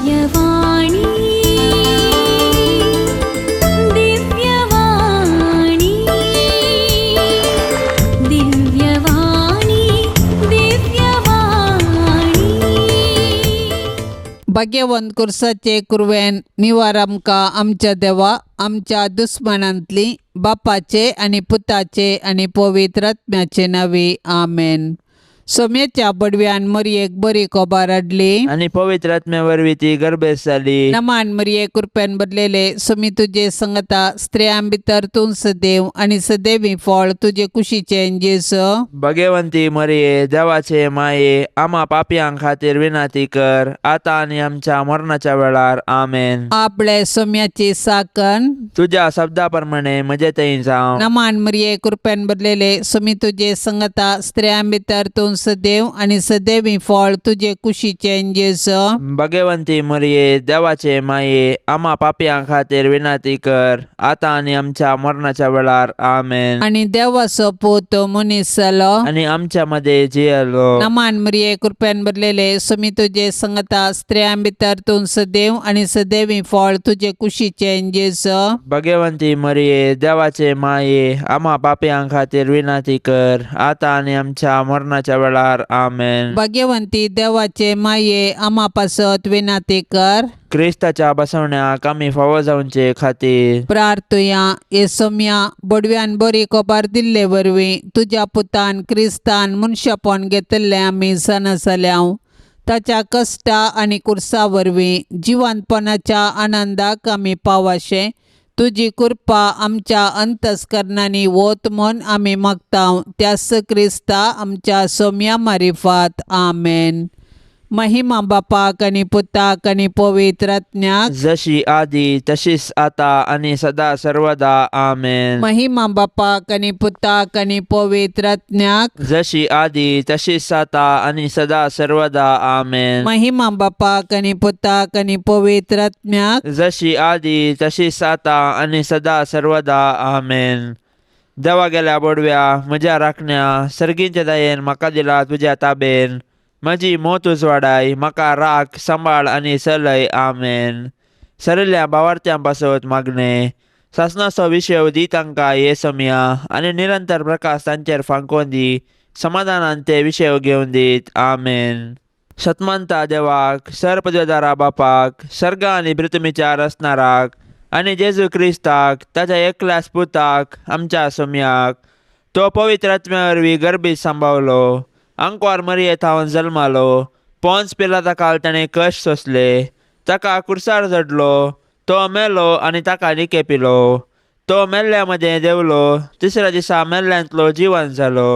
दिव्यवाणी, दिव्यवाणी, दिव्यवाणी, दिव्यवाणी. भाग्यवंत कुर्साचे कुरवेन निवार आमकां आमच्या देवा आमच्या दुस्मानांतली बापाचे आनी पुताचे आनी पवित्र आत्म्याचे नांवी आमेन. सोम्याच्या बडव्यान मरयेक बरी कोबार हाडली आनी पवित्र आत्म्या वरवीं ती गर्भेस जाली. नमान मरिये, कृपेन भरलेले, सुमी तुजे संगता, स्त्रियां भितर तूं सदैव आनी सदैवी फळ तुजे कुशीचें जेजू. भगवंती मरिये, देवाचे माये, आम्हा पापयां खातीर विनंती कर, आता आनी आमच्या मरणाच्या वेळार. आमेन. आपले सोम्याची साकन. तुझ्या शब्दा प्रमाणे म्हजे थंय जावं. नमान मरिये, कृपेन भरलेले, सुमी तुजे संगता, स्त्रियां भितर तूं सदैव आनी सदैवी फळ तुजे कुशीचें जेजू. भगवंती मरिये, देवाचे माये, आम्हा पापयां खातीर विनंती कर, आता आनी आमच्या मरणाच्या वेळार. आमेन. आनी देवाचो पूत मनीस जालो आनी आमच्या मध्ये जियेलो. नमान मरिये, कृपेन भरलेले, सुमी तुजे संगता, स्त्रियां भितर तूं सदैव आनी सदैवी फळ तुजे कुशीचें जेजू. भगवंती मरिये, देवाचे माये, आम्हा पापयां खातीर विनंती कर, आता आनी आमच्या मरणाच्या वेळार. आमेन. भाग्यवंती देवाचे माये, आमा पासत विनाती कर. क्रिस्ताच्या बसवण्याक आमी फावो जावचे खातीर प्रार्थुया. हे सोम्या, बडव्यान बरी कोबार दिल्ले वरवीं तुज्या पुतान क्रिस्तान मनशापण घेतिल्लें आमी जाणा जाल्या. ताच्या कश्टा आनी कुर्सा वरवीं जिवंतपणाच्या आनंदाक आमी पावाशें तुजी कृपा आमच्या अंतस्करणांनी वत म्हूण आमी मागता, त्याच क्रिस्ता आमच्या सोम्या मारिफात. आमेन. महिमा बापाक आनी पुताक आनी पवित्र आत्म्याक. जशी आदी तशीच आता आणि सदा सर्वदा. आमेन. महिमा बापाक आनी पुताक आनी पवित्र आत्म्याक. जशी आदी तशीच आता आणि सदा सर्वदा. आमेन. महिमा बापाक आनी पुताक आनी पवित्र आत्म्याक. जशी आदी तशीच आता आणि सदा सर्वदा. आमेन. देवा गेल्या बोडव्या, म्हज्या राखण्या, सर्गींच्या दयेन म्हाका दिला तुज्या ताबेन. म्हजी मोत उजवाडाय, म्हाका राख, सांबाळ आनी चलय. आमेन. सरिल्ल्या भावार्थ्यां पासत मागणें. सासणाचो विशय दी तांकां हे समया आनी निरंतर प्रकाश तांचेर फांकोवन दी. समाधानान ते विशय घेवन दीत. आमेन. सतमंता देवाक, सर पदवेदारा बापाक, सर्ग आनी पृथ्वीच्या रचणाराक आनी जेजू क्रिस्ताक, ताच्या एकल्याच पुताक, आमच्या सोम्याक, तो पवित्र आत्म्या वरवीं गर्भीत सांबावलो, आंकवार मरिये थावन जल्मालो, पोन्स पिलाता काल ताणें कश्ट सोंसले, ताका कुर्सार चडलो, तो मेलो आनी ताका निके पिलो, तो मेल्ल्या मदें देंवलो, तिसऱ्या दिसा मेल्ल्यांतलो जिवन जालो,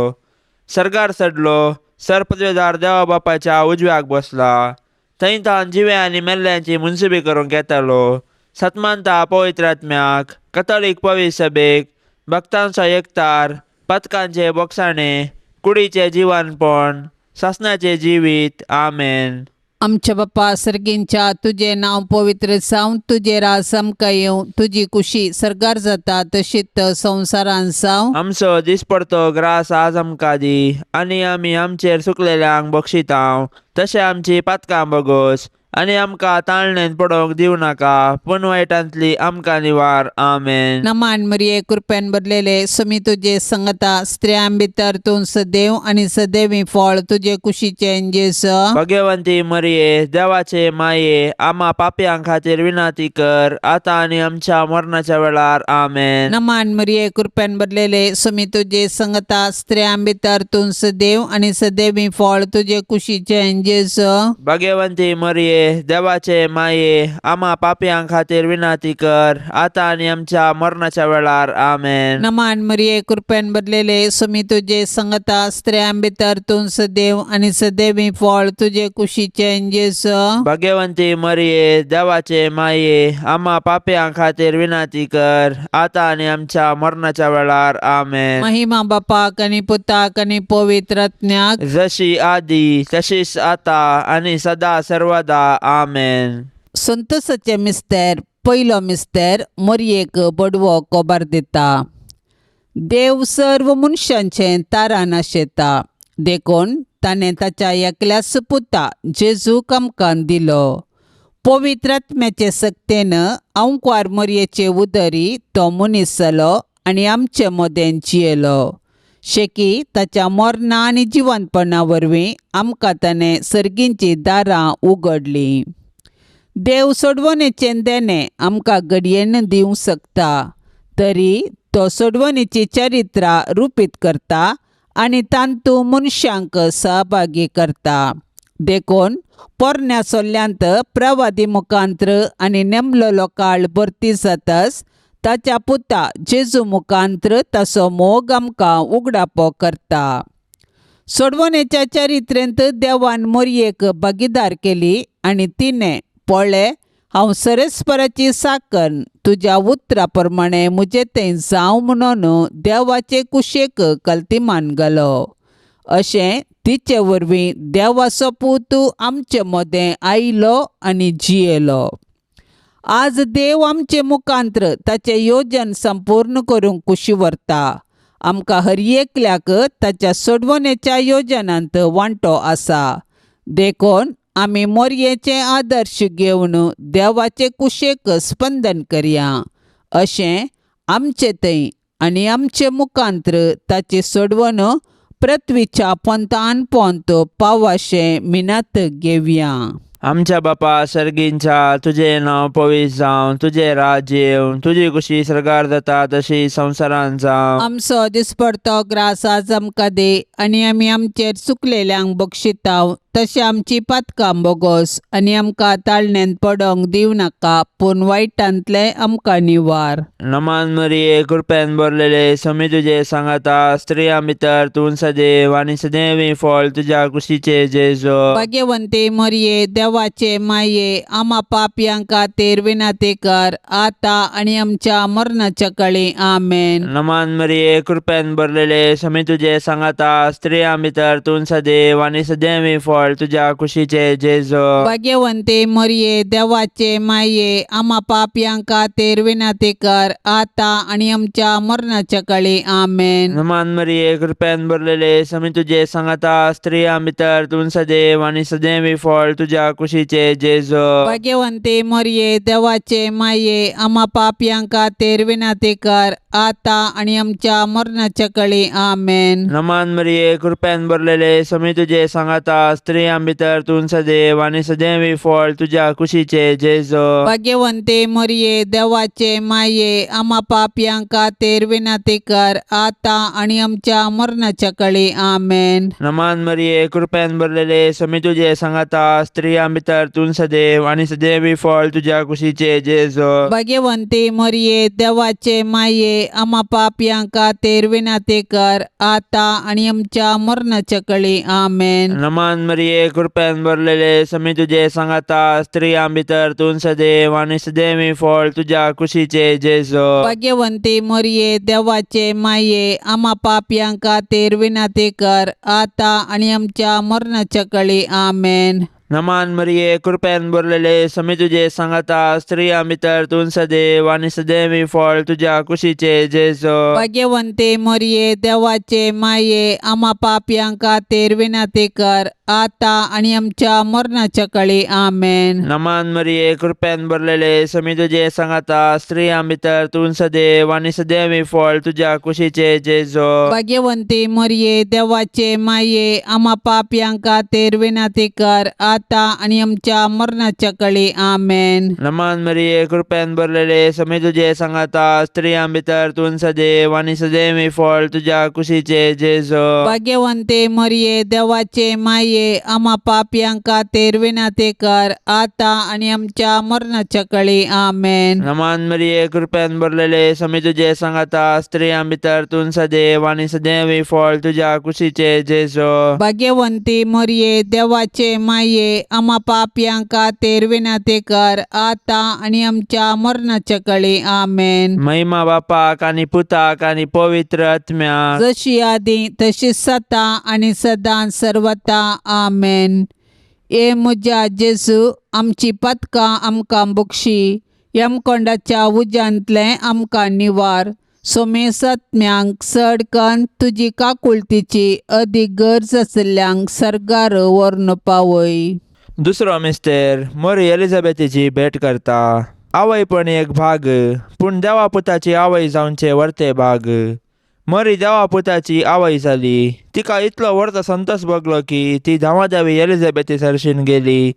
सर्गार चडलो, सर पदवेदार देवा बापाच्या उजव्याक बसला, थंय तावन जिवे आनी मेल्ल्यांची मुनसुबी करूंक येतालो. सतमानता पवित्र आत्म्याक, कथोलीक पवित्र सभेक, भक्तांचो एकतार, पथकांचे बोगसाणे, कुडीचें जिवनपण, सासणाचें जिवीत. आमेन. आमच्या बापा सर्गींच्या, तुजें नांव पवित्र जावं, तुजें राज आमकां येवं, तुजी कुशी सर्गार जाता तशीच संवसारान जावं. आमचो दिसपडतो ग्रास आज आमकां दी आनी आमी आमचेर चुकलेल्यांक बक्षितांव तशें आमची पातकां बगोस आनी आमकां ताळणेन पडोवंक दिवं नाका, पूण वायटांतली आमकां निवार. आमेन. नमान मरिये, कृपेन भरलेले, सुमी तुजे संगता, स्त्रियां भितर तूं सदैव आनी सदैवी फळ तुजे कुशीचें जेजू. भगवंती मरिये, देवाचे माये, आम्हा पापयां खातीर विनंती कर, आता आनी आमच्या मरणाच्या वेळार. आमेन. नमान मरिये, कृपेन भरलेले, सुमी तुजे संगता, स्त्रियां भितर तूं सदैव आनी सदैवी फळ तुजे कुशीचें जेजू. भगवंती मरिये, देवाचे माये, आम्हा पापयां खातीर विनंती कर, आता आनी आमच्या मरणाच्या वेळार. आमेन. नमान मरिये, कृपेन भरलेले, सुमी तुजे संगता, स्त्रियां भितर तूं सदैव आनी सदैवी फळ तुजे कुशीचें जेजू. भगवंती मरिये, देवाचे माये, आम्हा पापयां खातीर विनंती कर, आता आनी आमच्या मरणाच्या वेळार. आमेन. महिमा बापाक आनी पुताक आनी पवित्र आत्म्याक. जशी आदी तशीच आता आनी सदा सर्वदा. आमेन. संतोषाचे मिस्तेर. पयलो मिस्तेर. मोरयेक बडवो कोबार दिता. देव सर्व मनशांचें तारान आशेता, देखून ताणें ताच्या एकल्याच पुता जेजूक आमकां दिलो. पवित्र आत्म्याचे सक्तेन अंकवार मोरयेचे उदरी तो मनीस जालो आनी आमचे मदें जियेलो. शेकी ताच्या मरणा आनी जिवंतपणा वरवीं आमकां ताणें सर्गींचीं दारां उगडलीं. देव सोडवणेचें देणें आमकां घडयेन दिवंक शकता, तरी तो सोडवणेची चरित्रां रुपीत करता आनी तांतू मनशांक सहभागी करता. देखून पोरण्या सोल्ल्यांत प्रवादी मुखांत्र आनी नेमलेलो काळ भरती जाताच ताच्या पुता जेजू मुखांत्र ताचो मोग आमकां उगडापो करता. सोडवणेच्या चरित्रेंत देवान मोरयेक भागीदार केली आनी तिणें पळय हांव सरेस्पराची साकन तुज्या उतरा प्रमाणें म्हजें तें जावं म्हणून देवाचे कुशेक कल्तिमान घालो. अशें तिचे वरवीं देवाचो पूत आमचे मदें आयलो आनी जियेलो. आज देव आमचे मुखांत्र ताचें योजन संपूर्ण करूंक कुशी व्हरता. आमकां हर एकल्याक ताच्या सोडवणेच्या योजनांत वांटो आसा. देखून आमी मोरयेचे आदर्श घेवन देवाचे कुशेक स्पंदन करया. अशें आमचे थंय आनी आमचे मुखांत्र ताची सोडवण पृथ्वीच्या पोंतान पोंत पावाशें मिनात घेवया. आमच्या बापा सर्गींच्या, तुजें नांव पवित्र जावं, तुजें राज्य येवं, तुजी कुशी सर्गार जाता तशी संवसारांत जावं. आमचो दिसपडतो ग्रास आज आमकां दी आनी आमी आमचेर चुकलेल्यांक बक्षिताव तशें आमची पातकां बोगोस आनी आमकां ताळण्यांत पडोंक दिवं नाका, पूण वायटांतलें आमकां निवार. नमान मरिये, कृपेन भरलेले, समी तुजे सांगाता, स्त्रियां भितर तूं सदैव आनी सदैव फळ तुज्या कुशीचे जेजो. भाग्यवंती मरिये, देवाचे माये, आमा पापयां खातीर विनंती कर आता आनी आमच्या मरणाच्या काळी. आमेन. नमान मरिये, कृपेन भरलेले, समी तुजे सांगाता, स्त्रियां भितर तूं सदैव आनी सदैव फळ तुज्या कुशीचे जेजो. भाग्यवंती मरिये, देवाचे माये, आमा पापयां खातीर विनंती कर आता आनी आमच्या मरणाच्या काळी. आमेन. नमान मरिये, कृपेन भरलेले, समी तुजे सांगाता, स्त्रियां भितर तूं सदैव आनी सदैव फळ तुज्या कुशीचे जेजो. भाग्यवंती मरिये, देवाचे माये, आमा पापयां खातीर विनंती कर आता आनी आमच्या मरणाच्या काळी. आमेन. नमान मरिये, कृपेन भरलेले, समी तुजे सांगाता, स्त्रियां भितर तूं सदैव आनी सदैव फळ तुज्या कुशीचे जेजो. भाग्यवंती मरिये, देवाचे माये, आमा पापयां खातीर विनंती कर आता आनी आमच्या मरणाच्या काळी. आमेन. नमान मरिये, कृपेन भरलेले, समी तुजे सांगाता, स्त्रियां भितर तूं सदैव आनी सदैव फळ तुज्या कुशीचे जेजो. भाग्यवंती मरिये, देवाचे माये, आमा पापयां खातीर विनंती कर आता आनी आमच्या मरणाच्या काळी. आमेन. नमान मरिये, कृपेन भरलेले, समी तुजे सांगाता, स्त्रियां भितर तूं सदैव आनी सदैव फळ तुज्या कुशीचे जेजो. भाग्यवंती मरिये, देवाचे माये, आमा पापयां खातीर विनंती कर आता आनी आमच्या मरणाच्या काळी. आमेन. नमान मरिये, कृपेन भरलेले, समी तुजे सांगाता, स्त्रियां भितर तूं सदैव आनी सदैव फळ तुज्या कुशीचे जेजो. भाग्यवंती मरिये, देवाचे माये, आमा पापयां खातीर विनंती कर आता आनी आमच्या मरणाच्या काळी. आमेन. नमान मरिये, कृपेन भरलेले, समी तुजे सांगाता, स्त्रियां भितर तूं सदैव आनी सदैव फळ तुज्या कुशीचे जेजो. भाग्यवंती मरिये, देवाचे माये, आमा पापयां खातीर विनंती कर आता आनी आमच्या मरणाच्या काळी. आमेन. नमान मरिये, कृपेन भरलेले, समी तुजे सांगाता, स्त्रियां भितर तूं सदैव आनी सदैव फळ तुज्या कुशीचे जेजो. भाग्यवंती मरिये, देवाचे माये, आमा पापयां खातीर विनंती कर आता आनी आमच्या मरणाच्या काळी. आमेन. नमान मरिये, कृपेन भरलेले, समी तुजे सांगाता, स्त्रियां भितर तूं सदैव आनी सदैव फळ तुज्या कुशीचे जेजो. भाग्यवंती मरिये, देवाचे माये, आमा पापयां खातीर विनंती कर आता आनी आमच्या मरणाच्या काळी. आमेन. महिमा बापाक आनी पुताक आनी पवित्र आत्म्याक, जशी आदी तशी सता आनी सदां सर्वता. आमेन. ए म्हज्या जेजू, आमची पातकां आमकां बक्षी, यमकोंडाच्या उज्यांतलें आमकां निवार, सोमेसत्म्यांक चड कन्न तुजी काकुळतीची अदीक गरज आशिल्ल्यांक सर्गार व्हरून पावय. दुसरो मिस्तेर मरी एलिझाबेथीची भेट करता. आवय पण एक भाग, पूण देवा पुताची आवय जावचे वर्ते भाग. मरी देवा पुताची आवय जाली. तिका इतलो व्हडलो संतोस भोगलो की ती धांवाधावी एलिझाबेथी सरशीन गेली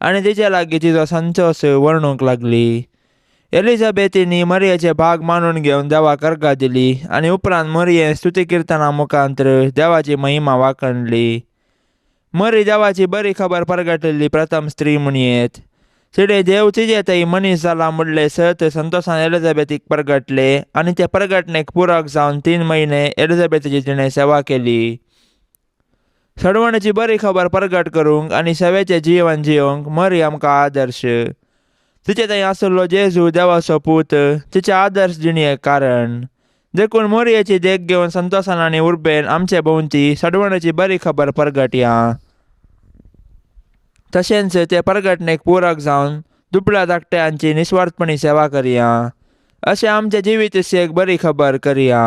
आनी तिचे लागीं तिचो संतोस वर्णूंक लागली. एलिझाबेथीनी मरियेचे भाग मानून घेवन देवाक अर्गां दिली आनी उपरांत मरियेन स्तुती किर्तना मुखांत्र देवाची महिमा वाखणली. मरी देवाची बरी खबर परगटिल्ली प्रथम स्त्री म्हणयेत. तिणें देव तिजे थंय मनीस जाला म्हणलें सत संतोसान एलिझाबेथीक परगटले आनी ते परगटणेक पुरक जावन 3 म्हयने एलिझाबेथीची तिणें सेवा केली. सडवणेची बरी खबर परगट करूंक आनी सेवेचें जिवन जियोंक मरी आमकां आदर्श. तिचे थंय आशिल्लो जेजू देवाचो पूत तिचे आदर्श जिणेक कारण. देखून मोरयेची देख घेवन संतोसान आनी उर्बेन आमचे भोंवती सडवणेची बरी खबर परगटया. तशेंच ते परगटणेक पुरक जावन दुबळ्या धाकट्यांची निस्वार्थपणी सेवा करया. अशें आमच्या जिवीत एक बरी खबर करया.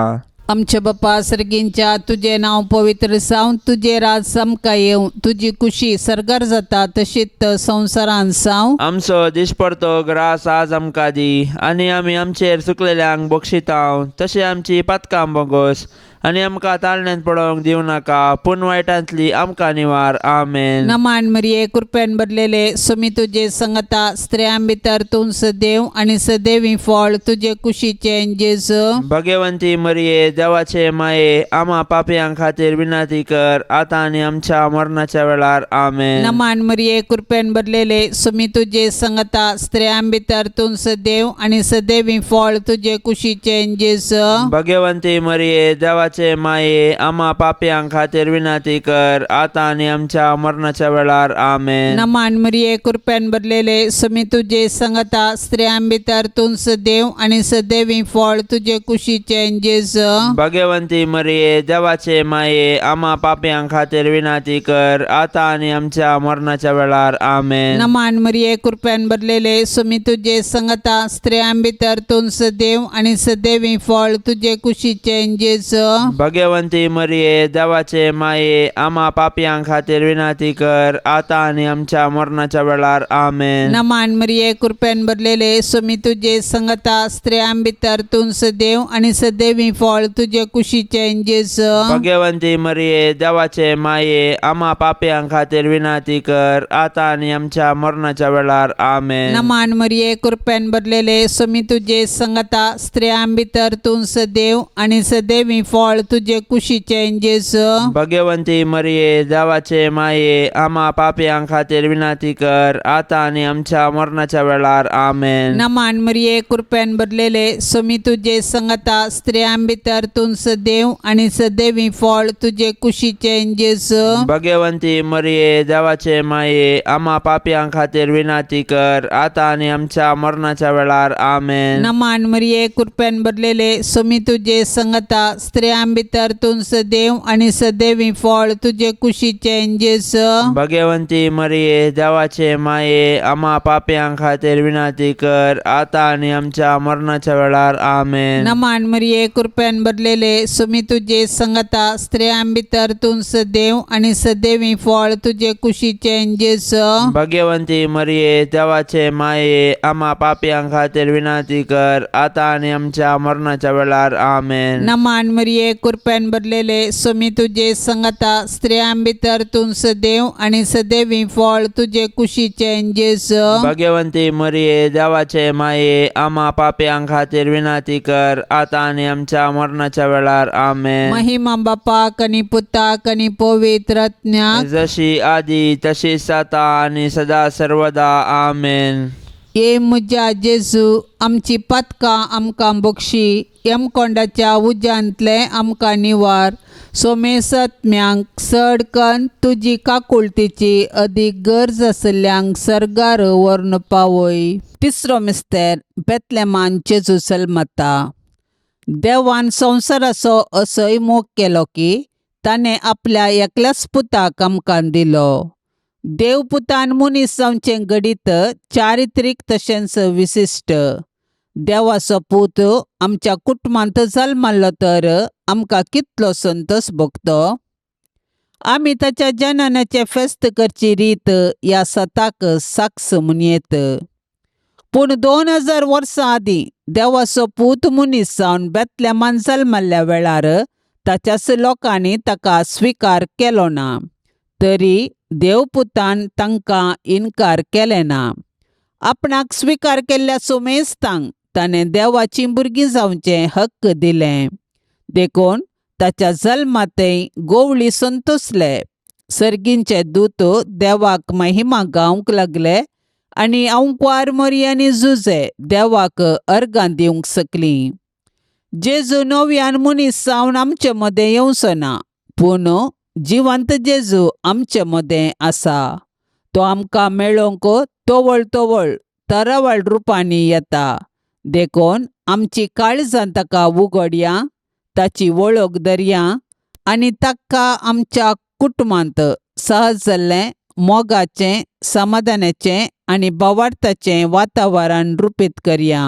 आमच्या बापा सर्गींच्या तुजें नांव पवित्र जावं, तुजें राज आमकां येवं, तुजी कुशी सर्गार जाता तशीच संवसारांत जावं. आमचो दिसपडतो ग्रास आज आमकां दी आनी आमी आमचेर चुकलेल्यांक बक्षितांव तशें आमची पातकां बोगोस आनी आमकां ताळण्यांत पडोवंक दिवं नाका, पूण वायटांतली आमकां निवार. आमेन. नमान मरिये, कृपेन भरलेले, सुमी तुजे संगता, स्त्रियां भितर तूं सदैव आनी सदैवी फळ तुजे कुशीचें जेजू. भगवंती मरिये, देवाचे माये, आमा पापयां खातीर विनंती कर आतां आनी आमच्या मरणाच्या वेळार. आमेन. नमान मरिये, कृपेन भरलेले, सुमी तुजे संगता, स्त्रियां भितर तूं सदैव आनी सदैवी फळ तुजे कुशीचें जेजू. भगवंती मरिये, देवाचे माये, आमा पापयां खातीर विनंती कर आतां आनी आमच्या मरणाच्या वेळार. आमेन. नमान मरिये, कृपेन भरलेले, सुमी तुजे संगता, स्त्रियां भितर तूं सदैव आनी सदैवी फळ तुजे कुशीचें जेजू. भगवंती मरिये, देवाचे माये, आमा पापयां खातीर विनंती कर आतां आनी आमच्या मरणाच्या वेळार. आमेन. नमान मरिये, कृपेन भरलेले, सुमी तुजे संगता, स्त्रियां भितर तूं सदैव आनी सदैवी फळ तुजे कुशीचें जेजू. भगवंती मरिये, देवाचे माये, आमा पापयां खातीर विनंती कर आतां आनी आमच्या मरणाच्या वेळार. आमेन. नमान मरिये, कृपेन भरलेले, सुमी तुजे संगता, स्त्रियां भितर तूं सदैव आनी सदैवी फळ तुजे कुशीचें जेजू. भगवंती मरिये, देवाचे माये, आमा पापयां खातीर विनंती कर आतां आनी आमच्या मरणाच्या वेळार. आमेन. नमान मरिये, कृपेन भरलेले, सुमी तुजे संगता, स्त्रियां भितर तूं सदैव आनी सदैवी फळ तुजे कुशीचें जेजू. भगवंती मरिये, देवाचे माये, आमा पापयां खातीर विनंती कर आतां आनी आमच्या मरणाच्या वेळार. आमेन. नमान मरिये, कृपेन भरलेले, सुमी तुजे संगता, स्त्रियां भितर तूं सदैव आनी सदैवी फळ तुजे कुशीचें जेजू. भगवंती मरिये, देवाचे माये, आमा पापयां खातीर विनंती कर आतां आनी आमच्या मरणाच्या वेळार. आमेन. नमान मरिये, कृपेन भरलेले, सुमी तुजे संगता, स्त्रियां भितर तूं सदैव आनी सदैवी फळ तुजे कुशीचें जेजू. भगवंती मरिये, देवाचे माये, आमा पापयां खातीर विनंती कर आतां आनी आमच्या मरणाच्या वेळार. आमेन. नमान मरिये, कृपेन भरलेले, सुमी तुजे संगता, स्त्रियां भितर तूं सदैव आनी सदैवी फळ तुजे कुशीचें जेजू. भगवंती मरिये, देवाचे माये, आमा पापयां खातीर विनंती कर आतां आनी आमच्या मरणाच्या वेळार. आमेन. नमान मरिये, कृपेन भरलेले, सुमी तुजे संगता, स्त्रियां भितर तूं सदैव आनी सदैवी फळ तुजे कुशीचें जेजू. भगवंती मरिये, देवाचे माये, आमा पापयां खातीर विनंती कर आतां आनी आमच्या मरणाच्या वेळार. आमेन. महिमा बापाक आनी पुताक आनी पवित्र आत्म्याक, जशी आदी तशीच आतां आनी सदा सर्वदा. आमेन. ये म्हज्या जेजू, आमची पातकां आमकां बक्षी, यमकोंडाच्या उज्यांतलें आमकां निवार, सोमेसत्म्यांक चड कन्न तुजी काकुळतीची अदीक गरज आशिल्ल्यांक सर्गार व्हरून पावय. तिसरो मिस्तेर, बेतलेमान जेजू जल्मता. देवान संवसाराचो असोय मोग केलो की ताणें आपल्या एकल्याच पुताक आमकां दिलो. देवपुतान मनीस जावचें घडीत चारित्रीक तशेंच विशिश्ट. देवाचो पूत आमच्या कुटुंबांत जल्मलो तर आमकां कितलो संतोस भोगतो. आमी ताच्या जननाचें फेस्त करची रीत ह्या सताक साक्ष म्हूण येत. पूण 2000 वर्सां आदीं देवाचो पूत मनीस जावन बेतलेमान जल्मल्ल्या वेळार ताच्याच लोकांनी ताका स्विकार केलो ना, तरी देवपुतान तांकां इनकार केलें ना. आपणाक स्विकार केल्ल्या सुमेस्तांक ताणें देवाचीं भुरगीं जावचें हक्क दिलें. देखून ताच्या जल्मांतय गोवळी संतोसले. सर्गींचे दूत देवाक महिमा गावंक लागले आनी अंकवार मोरी आनी जुजे देवाक अर्गां दिवंक शकलीं. जेजू नव्यान मनीस जावन आमचे मदें येवचो ना, पूण जिवंत जेजू आमचे मदें आसा. तो आमकां मेळोवंक तवळ तवळ तरावळ रुपांनी येता. देखून आमची काळजां ताका उगडया, ताची वळख धरया आनी ताका आमच्या कुटुंबांत सहज जाल्लें मोगाचें, समाधानाचें आनी भावार्थाचें वातावरण रुपीत करया.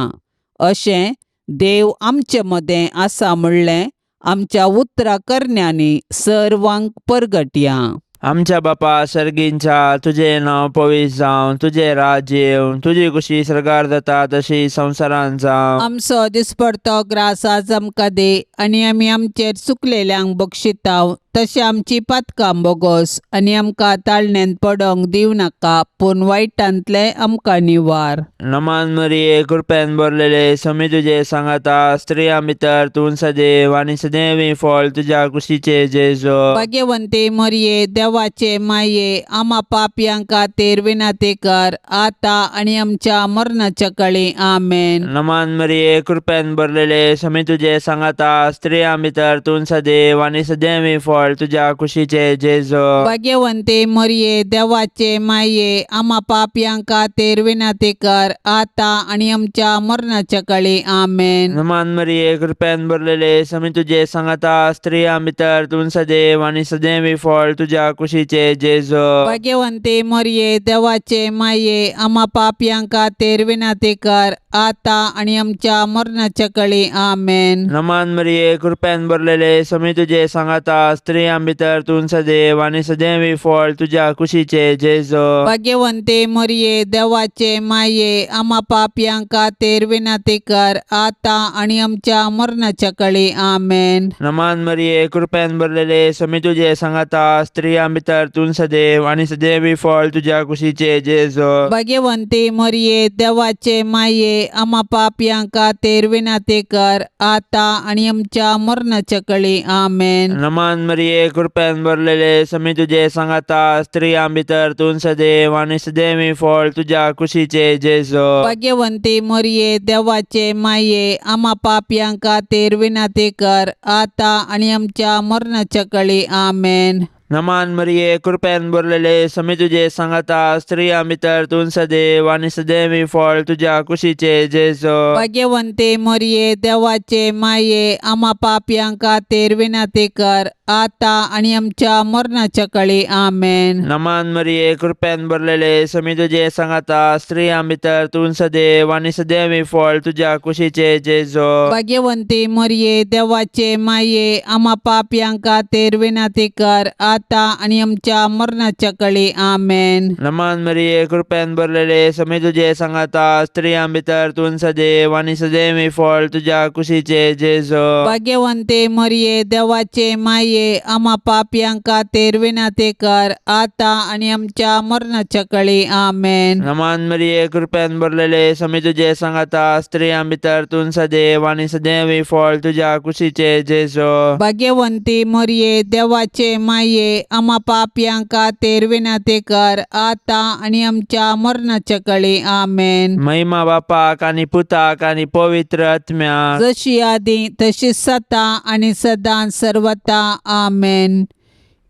अशें देव आमचे मदें आसा म्हणलें आमच्या उतरा करण्यांनी सर्वांक परगटया. आमच्या बापा सर्गींच्या, तुजें नांव पवित्र जावं, तुजें राज्य येवं, तुजी खुशी सर्गार जाता तशी संवसारांत जावं. आमचो दिसपडतो ग्रास आज आमकां दी आनी आमी आमचेर चुकलेल्यांक बक्षिताव तशें आमची पातकां बोगोस आनी आमकां ताळण्यांत पडोंक दिवं नाका, पूण वायटांतलें आमकां निवार. नमान मरिये, कृपेन भरलेले, समी तुजे सांगाता, स्त्रियां भितर तूं सदैव आनी सदैवी फळ तुज्या कुशीचे जेजो. भाग्यवंती मरिये, देवाचे माये, आमा पापयां खातीर विनंती कर आतां आनी आमच्या मरणाच्या कळी. आमेन. नमान मरिये, कृपेन भरलेले, समी तुजे सांगाता, स्त्रियां भितर तूं सदैव आनी सदैवी फळ तुज्या कुशीचे जेजो. भाग्यवंती मरिये, देवाचे माये, आमा पापयां खातीर विनंती कर आतां आनी आमच्या मरणाच्या कळी. आमेन. नमान मरिये, कृपेन भरलेले, समी तुजे सांगाता, स्त्रियां भितर तूं सदैव आनी सदैवी फळ तुज्या कुशीचे जेजो. भाग्यवंती मरिये, देवाचे माये, आमा पापयां खातीर विनंती कर आतां आनी आमच्या मरणाच्या कळी. आमेन. नमान मरिये, कृपेन भरलेले, समी तुजे सांगाता, स्त्रियां भितर तूं सदैव आनी सदैवी फळ तुज्या कुशीचे जेजो. भाग्यवंती मरिये, देवाचे माये, आमा पापयां खातीर विनंती कर आतां आनी आमच्या मरणाच्या कळी. आमेन. नमान मरिये, कृपेन भरलेले, समी तुजे सांगाता, स्त्रियां भितर तूं सदैव आनी सदैवी फळ तुज्या कुशीचे जेजो. भाग्यवंती मरिये, देवाचे माये, आमा पापयां खातीर विनंती कर आतां आनी आमच्या मरणाच्या कळी. आमेन. नमान मरिये, कृपेन भरलेले, समी तुजे सांगाता, स्त्रियां भितर तूं सदैव आनी सदैवी फळ तुज्या कुशीचे जेजो. भाग्यवंती मरिये, देवाचे माये, आमा पापयां खातीर विनंती कर आतां आनी आमच्या मरणाच्या कळी. आमेन. नमान मरिये, कृपेन भरलेले, समी तुजे सांगाता, स्त्रियां भितर तूं सदैव आनी सदैवी फळ तुज्या कुशीचे जेजो. भाग्यवंती मरिये, देवाचे माये, आमा पापयां खातीर विनंती कर आतां आनी आमच्या मरणाच्या कळी. आमेन. नमान मरिये, कृपेन भरलेले, समी तुजे सांगाता, स्त्रियां भितर तूं सदैव आनी सदैवी फळ तुज्या कुशीचे जेजो. भाग्यवंती मरिये, देवाचे माये, आमा पापयां खातीर विनंती कर आतां आनी आमच्या मरणाच्या कळी. आमेन. नमान मरिये, कृपेन भरलेले, समी तुजे सांगाता, स्त्रियां भितर तूं सदैव आनी सदैवी फळ तुज्या कुशीचे जेजो. भाग्यवंती मरिये, देवाचे माये, आमा पापयां खातीर विनंती कर आतां आनी आमच्या मरणाच्या कळी. आमेन. नमान मरिये, कृपेन भरलेले, समी तुजे सांगाता, स्त्रियां भितर तूं सदैव आनी सदैवी फळ तुज्या कुशीचे जेजो. भाग्यवंती मरिये, देवाचे माये, आमा पापयां खातीर विनंती कर आतां आनी आमच्या मरणाच्या कळी. आमेन. महिमा बापाक आनी पुताक आनी पवित्र आत्म्याक, जशी आदी तशी सता आनी सदां सर्वता. आमेन.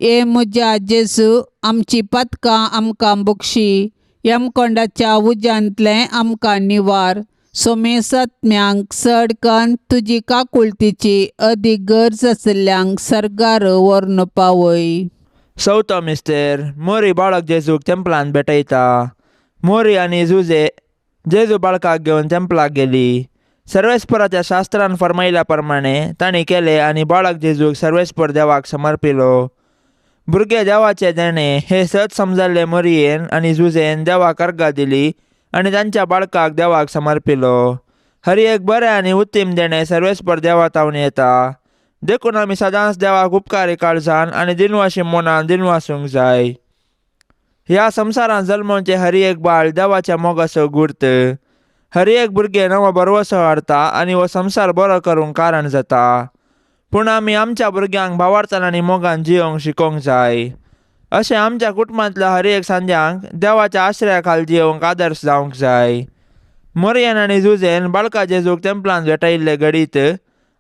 ए म्हज्या जेजू, आमची पातकां आमकां बक्षी, यमकोंडाच्या उज्यांतलें आमकां निवार, सोमेसत्म्यांक चड कन्न तुजी काकुळतीची अदीक गरज आशिल्ल्यांक सर्गार व्हरून पावय. चवथो मिस्तेर. मोरी बाळक जेजूक तेंपलान भेटयता. मोरी आनी जुजे जेजू बाळकाक घेवन तेंपलाक गेली. सर्वेस्पराच्या शास्त्रान फर्मायल्या प्रमाणे तांणी केले आनी बाळक जेजूक सर्वेस्पर देवाक समर्पिलो. भुरगे देवाचे देणें हें सत समजल्ले मरियेन आनी जुजेन देवाक अर्गां दिली आनी तांच्या बाळकाक देवाक समर्पिलो. हर एक बरें आनी उत्तीम देणें सर्वेस्पर देवा तावन येता. देखून आमी सदांच देवाक उपकारी काळजान आनी दिनवाशी मनान दिनवासूंक जाय. ह्या संवसारांत जल्मोवचें हर एक बाळ देवाच्या मोगाचो गुर्त. हर एक भुरगें नवो भरवसो हाडटा आनी हो संवसार बरो करूंक कारण जाता. पूण आमी आमच्या भुरग्यांक भावार्थान आनी मोगान जियोंक शिकोवंक जाय. अशें आमच्या कुटुंबांतल्या हर एक सांद्यांक देवाच्या आश्रया खाल जियोंक आदर्श जावंक जाय. मोरयन आनी जुजेन बाळका जेजूक तेंपलान भेटयल्ले घडीत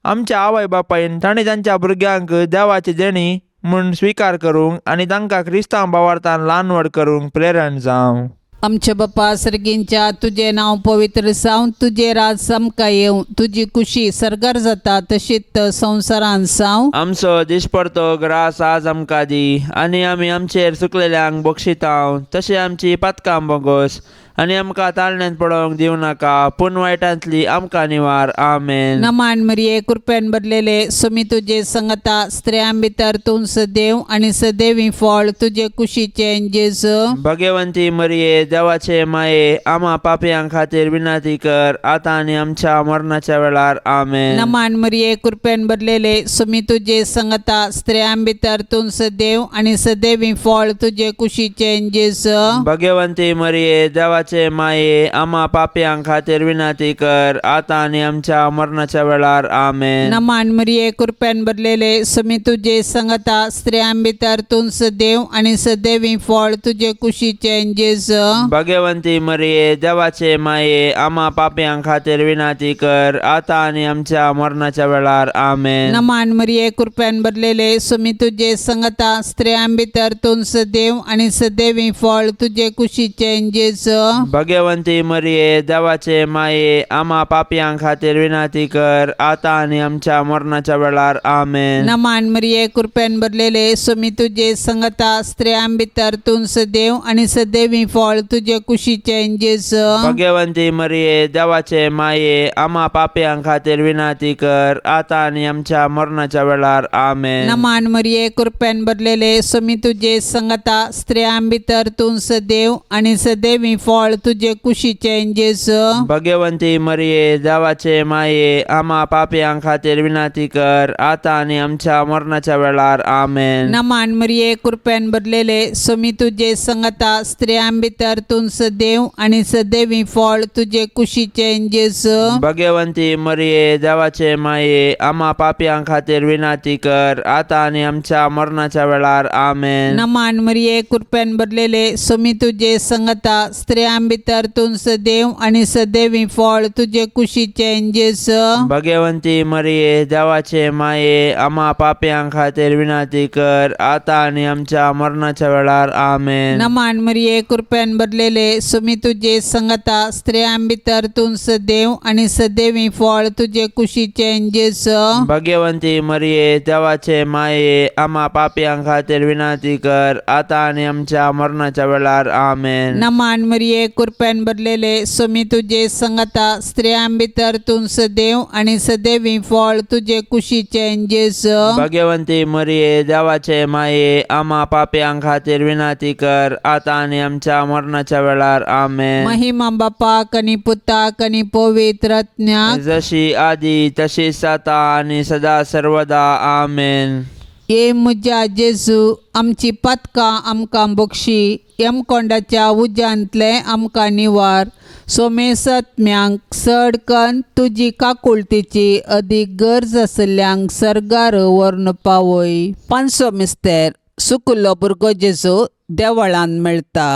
आमच्या आवय बापायन तांणी तांच्या भुरग्यांक देवाची देणी म्हूण स्विकार करूंक आनी तांकां क्रिस्तांव भावार्थान ल्हान व्हड करूंक प्रेरण जावं. आमच्या बापा सर्गींच्या तुजें नांव पवित्र जावं, तुजें राज आमकां येवं, तुजी कुशी सर्गार जाता तशीच संवसारांत जावं. आमचो दिसपडतो ग्रास आज आमकां दी आनी आमी आमचेर चुकलेल्यांक बक्षितांव तशें आमची पातकां बोगोस आनी आमकां ताळण्यांत पडोवंक दिवं नाका पूण वायटांतली आमकां निवार. आमेन. नमान मरिये, कृपेन भरलेले, सुमी तुजे संगता, स्त्रियां भितर तूं सदैव आनी सदैवी फळ तुजे कुशीचें जेजू. भगवंती मरिये, देवाचे माये, आमा पापयां खातीर विनंती कर आतां आनी आमच्या मरणाच्या वेळार. आमेन. नमान मरिये, कृपेन भरलेले, सुमी तुजे संगता, स्त्रियां भितर तूं सदैव आनी सदैवी फळ तुजे कुशीचें जेजू. भगवंती मरिये, देवाचे माये, आमा पापयां खातीर विनंती कर आतां आनी आमच्या मरणाच्या वेळार. आमेन. नमान मरिये, कृपेन भरलेले, सुमी तुजे संगता, स्त्रियां भितर तूं सदैव आनी सदैवी फळ तुजे कुशीचें जेजू. भगवंती मरिये, देवाचे माये, आमा पापयां खातीर विनंती कर आतां आनी आमच्या मरणाच्या वेळार. आमेन. नमान मरिये, कृपेन भरलेले, सुमी तुजे संगता, स्त्रियां भितर तूं सदैव आनी सदैवी फळ तुजे कुशीचें जेजू. भगवंती मरिये, देवाचे माये, आमा पापयां खातीर विनंती कर आतां आनी आमच्या मरणाच्या वेळार. आमेन. नमान मरिये, कृपेन भरलेले, सुमी तुजे संगता, स्त्रियां भितर तूं सदैव आनी सदैवी फळ तुजे कुशीचें जेजू. भगवंती मरिये, देवाचे माये, आमा पापयां खातीर विनंती कर आतां आनी आमच्या मरणाच्या वेळार. आमेन. नमान मरिये, कृपेन भरलेले, सुमी तुजे संगता, स्त्रियां भितर तूं सदैव आनी सदैवी फळ तुजे कुशीचें जेजू. भगवंती मरिये, देवाचे माये, आमा पापयां खातीर विनंती कर आतां आनी आमच्या मरणाच्या वेळार. आमेन. नमान मरिये, कृपेन भरलेले, सुमी तुजे संगता, स्त्रियां भितर तूं सदैव आनी सदैवी फळ तुजे कुशीचें जेजू. भगवंती मरिये, देवाचे माये, आमा पापयां खातीर विनंती कर आतां आनी आमच्या मरणाच्या वेळार. आमेन. नमान मरिये, कृपेन भरलेले, सुमी तुजे संगता, स्त्रियां भितर तूं सदैव आनी सदैवी फळ तुजे कुशीचें जेजू. भगवंती मरिये, देवाचे माये, आमा पापयां खातीर विनंती कर आतां आनी आमच्या मरणाच्या वेळार. आमेन. नमान मरिये, कृपेन भरलेले, सुमी तुजे संगता, स्त्रियां भितर तूं सदैव आनी सदैवी फळ तुजे कुशीचें जेजू. भगवंती मरिये, देवाचे माये, आमा पापयां खातीर विनंती कर आतां आनी आमच्या मरणाच्या वेळार. आमेन. नमान मरिये, कृपेन भरलेले, सुमी तुजे संगता, स्त्रियां भितर तूं सदैव आनी सदैवी फळ तुजे कुशीचें जेजू. भगवंती मरिये, देवाचे माये, आमा पापयां खातीर विनंती कर आतां आनी आमच्या मरणाच्या वेळार. आमेन. महिमा बापाक आनी पुताक आनी पवित्र आत्म्याक, जशी आदी तशीच आतां आनी सदा सर्वदा. आमेन. ये म्हज्या जेजू, आमची पातकां आमकां बक्षी, यमकोंडाच्या उज्यांतलें आमकां निवार, सोमेसत्म्यांक चड कन्न तुजी काकुळतीची अदीक गरज आशिल्ल्यांक सर्गार व्हरून पावय. पांचवो मिस्तेर, सुकुल्लो भुरगो जेजू देवळान मेळटा.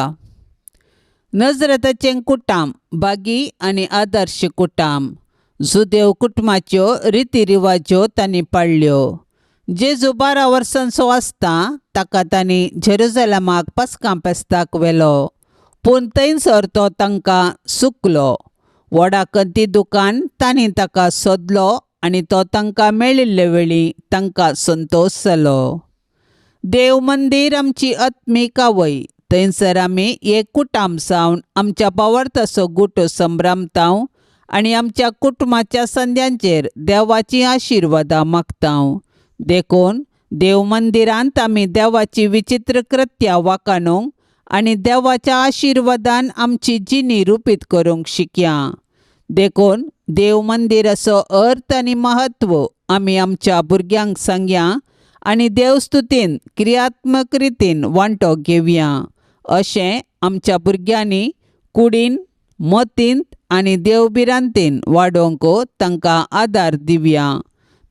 नजरेताचें कुटाम बागी आनी आदर्श कुटाम. जुदेव कुटुंबाच्यो रिती रिवाज्यो तांणी पाळ्ळ्यो. जेजू 12 वर्सांचो आसता ताका तांणी जेरुजलमाक पास्कां फेस्ताक व्हेलो, पूण थंयसर तो तांकां सुकलो. व्हडा कंती दुकान तांणी ताका सोदलो आनी तो तांकां मेळिल्ले वेळी तांकां संतोश जालो. देव मंदीर आमची आत्मीक आवय, थंयसर आमी एक कुटाम जावन आमच्या भावार्थाचो गुट संभ्रमताव आनी आमच्या कुटुंबाच्या संद्यांचेर देवाचीं आशिर्वादां मागताव. देखून देव मंदिरांत आमी देवाची विचित्र कृत्या वाखाणूंक आनी देवाच्या आशिर्वादान आमची जिणी रुपीत करूंक शिकया. देखून देव मंदिराचो अर्थ आनी म्हत्व आमी आमच्या भुरग्यांक सांगया आनी देवस्तुतीन क्रियात्मक रितीन वांटो घेवया. अशें आमच्या भुरग्यांनी कुडीन, मतींत आनी देवभिरांतीन वाडोवंक तांकां आदार दिवया.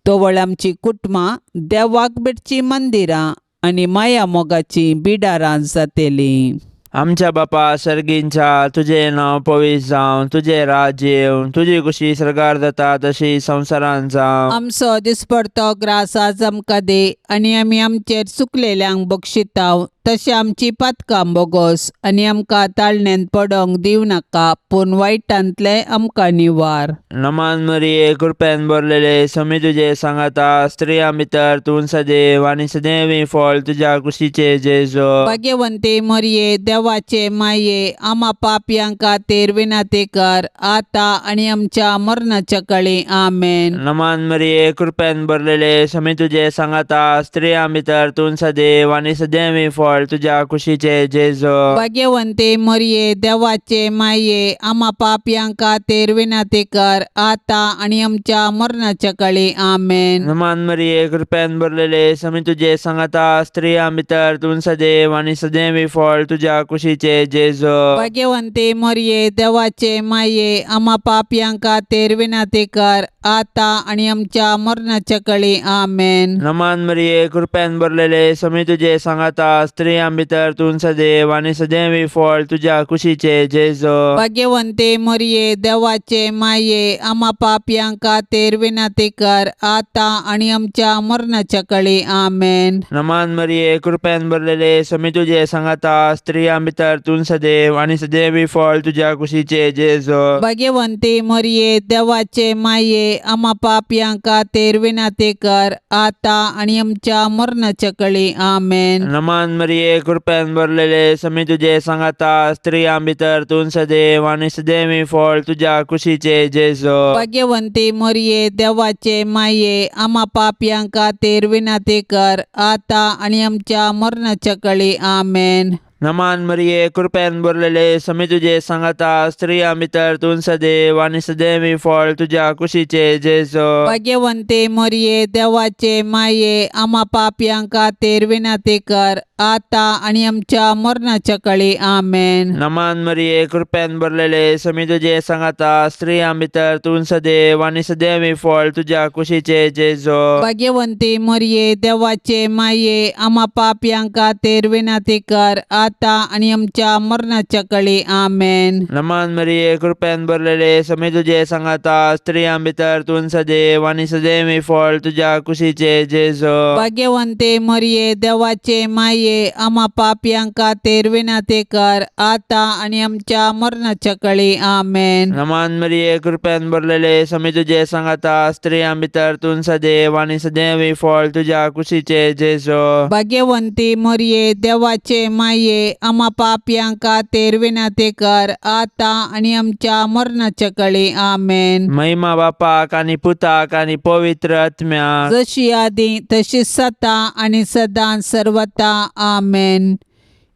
तवळ आमची कुटुंबां देवाक भेटचीं मंदिरां आनी माया मोगाचीं बिडारां जातलीं. आमच्या बापा सर्गींच्या, तुजें नांव पवित्र जावं, तुजें राज्य येवं, तुजी खुशी सर्गार जाता तशी संवसारांत जावं. आमचो दिसपडतो ग्रास आज आमकां दी आनी आमी आमचेर चुकलेल्यांक बक्षिताव तशें आमची पातकां बोगोस आनी आमकां ताळण्यांत पडोंक दिवं नाका, पूण वायटांतलें आमकां निवार. नमान मरिये, कृपेन भरलेले, समी तुजे सांगाता, स्त्रियां भितर तूं सदैव आनी सदैवी फळ तुज्या कुशीचे जेजो. भाग्यवंती मरिये, देवाचे माये, आमा पापयां खातीर विनंती कर, आतां आनी आमच्या मरणाच्या काळी. आमेन. नमान मरिये, कृपेन भरलेले, समी तुजे सांगाता, स्त्रियां भितर तूं सदैव आनी सदैवी फळ तुज्या कुशीचे जेजो. भाग्यवंती मरिये, देवाचे माये, आमा पापयां खातीर विनंती कर, आतां आनी आमच्या मरणाच्या काळी. आमेन. नमान मरिये, कृपेन भरलेले, समी तुजे सांगाता, स्त्रियां भितर तूं सदैव आनी सदैवी फळ तुज्या कुशीचे जेजो. भाग्यवंती मरिये, देवाचे माये, आमा पापयां खातीर विनंती कर, आतां आनी आमच्या मरणाच्या काळी. आमेन. नमान मरिये, कृपेन भरलेले, समी तुजे सांगाता, स्त्रियां भितर तूं सदैव आनी सदैवी फळ तुज्या कुशीचे जेजो. भाग्यवंती मरिये, देवाचे माये, आमा पापयां खातीर विनंती कर, आतां आनी आमच्या मरणाच्या काळी. आमेन. नमान मरिये, कृपेन भरलेले, समी तुजे सांगाता, स्त्रियां भितर तूं सदैव आनी सदैवी फळ तुज्या कुशीचे जेजो. भाग्यवंती मरिये, देवाचे माये, आमा पापयां खातीर विनंती कर, आतां आनी आमच्या मरणाच्या काळी. आमेन. नमान मरिये, कृपेन भरलेले, समी तुजे सांगाता, स्त्रियां भितर तूं सदैव आनी सदैवी फळ तुज्या कुशीचे जेजो. भाग्यवंती मरिये, देवाचे माये, आमा पापयां खातीर विनंती कर, आतां आनी आमच्या मरणाच्या काळी. आमेन. नमान मरिये, कृपेन भरलेले, समी तुजे सांगाता, स्त्रियां भितर तूं सदैव आनी सदैवी फळ तुज्या कुशीचे जेजो. भाग्यवंती मरिये, देवाचे माये, आमा पापयां खातीर विनंती कर, आतां आनी आमच्या मरणाच्या काळी. आमेन. नमान मरिये, कृपेन भरलेले, समी तुजे सांगाता, स्त्रियां भितर तूं सदैव आनी सदैवी फळ तुज्या कुशीचे जेजो. भाग्यवंती मरिये, देवाचे माये, आमा पापयां खातीर विनंती कर, आतां आनी आमच्या मरणाच्या काळी. आमेन. नमान मरिये, कृपेन भरलेले, समी तुजे सांगाता, स्त्रियां भितर तूं सदैव आनी सदैवी फळ तुज्या कुशीचे जेजो. भाग्यवंती मरिये, देवाचे माये, आमा पापयां खातीर विनंती कर, आतां आनी आमच्या मरणाच्या काळी. आमेन. नमान मरिये, कृपेन भरलेले, समी तुजे सांगाता, स्त्रियां भितर तूं सदैव आनी सदैवी फळ तुज्या कुशीचे जेजो. भाग्यवंती मरिये, देवाचे माये, आमा पापयां खातीर विनंती कर, आतां आनी आमच्या मरणाच्या काळी. आमेन. महिमा बापाक आनी पुताक आनी पवित्र आत्म्याक, जशी आदी तशी सता आनी सदां सर्वता. आमेन.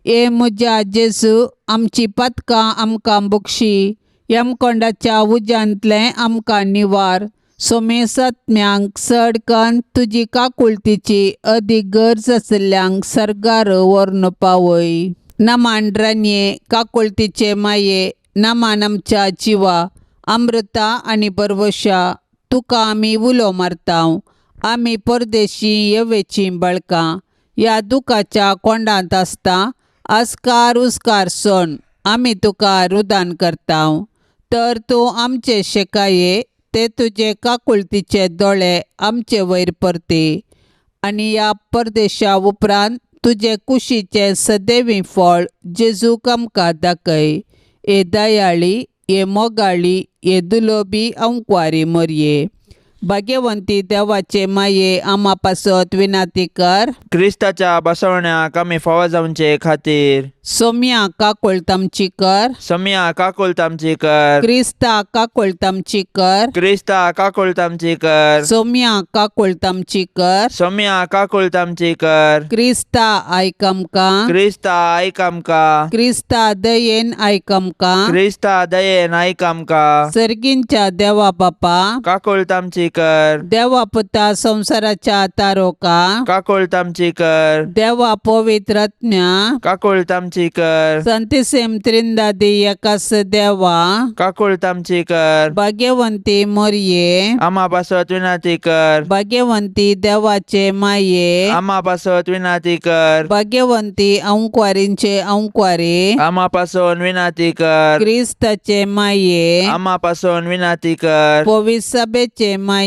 ए म्हज्या जेजू, आमची पदकां आमकां बक्षी, यमकोंडाच्या उज्यांतलें आमकां निवार, सोमेसत्म्यांक चड कन्न तुजी काकुळतीची अदीक गरज आशिल्ल्यांक सर्गार व्हरून पावय. नमान रानये, काकुळतीचे माये, नमान आमच्या जिवा, अमृता आनी बरवशा, तुका आमी उलो मारता. आमी परदेशी येवेचीं बळकां ह्या दुखाच्या कोंडांत आसता आस्कार उस्कार सोण आमी तुका रुदान करता. तर तूं आमचे शेकाये ते तुजे काकुळतीचे दोळे आमचे वयर परती आनी ह्या परदेशा उपरांत तुजे कुशीचें सदैवी फळ जेजूक आमकां दाखय. ए दयाळी, ए मोगाळी, ए दुलोबी अंकवारी मरये, भाग्यवंती देवाचे माये आमा पासत विनाती कर. क्रिस्ताच्या बसवण्याक आमी फावो जावचे खातीर. सोम्या काकोळतामची कर. सोम्या काकुळतामची कर. क्रिस्ता काकोळतामची कर. क्रिस्ता काकुळतामची कर. सोम्या काकोळतामची कर. सोम्या काकुळतामची कर. क्रिस्ता आयक आमकां. क्रिस्ता आयक आमकां. क्रिस्ता दयेन आयक आमकां. क्रिस्ता दयेन आयक आमकां. सर्गींच्या देवा बापा. काकुळतामची कर. देवा पुता संवसाराच्या तारोका. काकुळतामची कर. देवा पवित्रत्म्या. काकुळतामची कर. संतिसेम त्रिंदादी एकास देवा. काकुळतामची कर. भाग्यवंती मोरये. आमा पासत विनाती कर. भाग्यवंती देवाचे माये. आमा पासत विनाती कर. भाग्यवंती अंकवारींचे अंकवारी. आमा पासून विनाती कर. क्रिस्ताचे माये. आमा पासून विनाती कर. पविसभेचे माये.